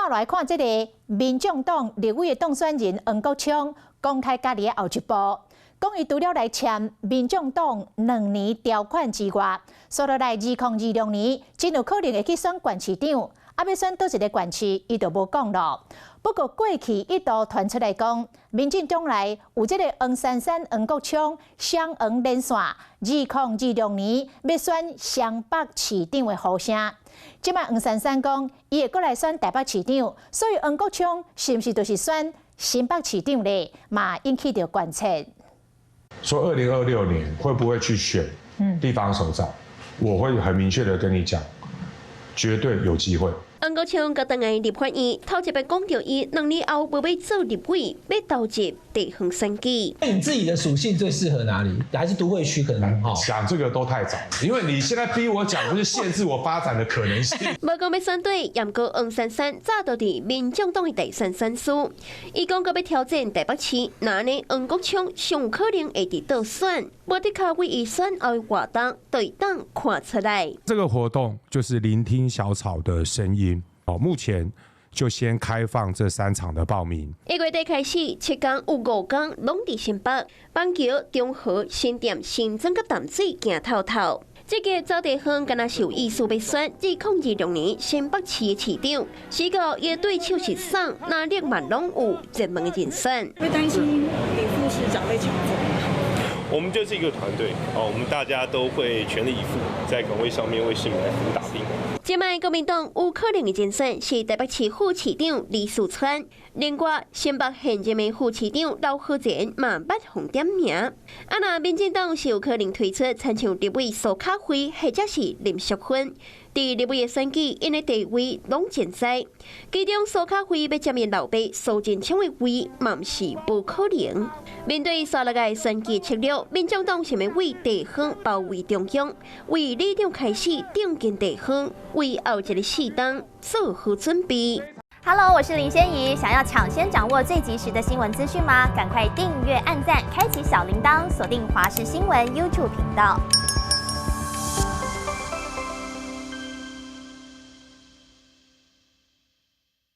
來看這個民眾黨立委的當選人黃國昌公開家己的後一步，講伊除了來簽民眾黨2年條款之外，紲落來2026年真有可能會去選縣市長，啊欲選佗一个縣市，伊就無講囉。不過過去一度傳出來講，民進黨內有這個黃珊珊、黃國昌雙黃連線，2026年欲選雙北市長的呼聲。這擺黃珊珊講，伊會閣來選台北市長，所以黃國昌是毋是就是選新北市長咧？嘛引起著關切。說2026年會不會去選地方首長？我會很明確的跟你講，絕對有機會。黃國昌閣轉來立法院，頭一擺講著伊2年後無欲做立委，欲投入地方選舉。那你自己的屬性最適合哪裡？還是都會區可能？哈，講這個都太早，因為你現在逼我講，就是限制我發展的可能性。無講欲選對，毋過黃珊珊早就佇民眾黨的大選選輸，伊講閣欲挑戰台北市，那呢黃國昌上有可能會佇倒選，無的確為伊選後的活動對黨看出來。這個活動就是聆聽小草的聲音。哦，目前就先開放這三場的報名。1月底開始，7工有5工攏佇新北、板橋、中和、新店、新莊佮淡水行透透。這個走地方敢若是有意思欲選2026年新北市的市長，時到伊的對手是啥，哪裡嘛攏有熱門的人選。會擔心李副市長被搶走嗎？我們就是一個團隊，哦，我們大家都會全力以赴，在崗位上面為市民來服務打拼。這擺國民黨有可能的人選是台北市副市長李四川，另外新北現任的副市長劉和仁嘛捌予點名。啊，若民進黨是有可能推出親像立委蘇卡慧或者是林淑芬。佇立委的選舉，𪜶的地位攏健在。其中蘇卡慧欲佔𪜶老爸蘇貞昌的位，嘛毋是無可能。面對紲落來選舉策略，民眾黨想欲為地方包圍中央，為里長開始頂緊地方，為後一个四冬做好準備。 Hello，我是林仙怡。想要搶先掌握最及時的新聞資訊嗎？趕快訂閱、按讚、開啟小鈴鐺，鎖定華視新聞 YouTube 頻道。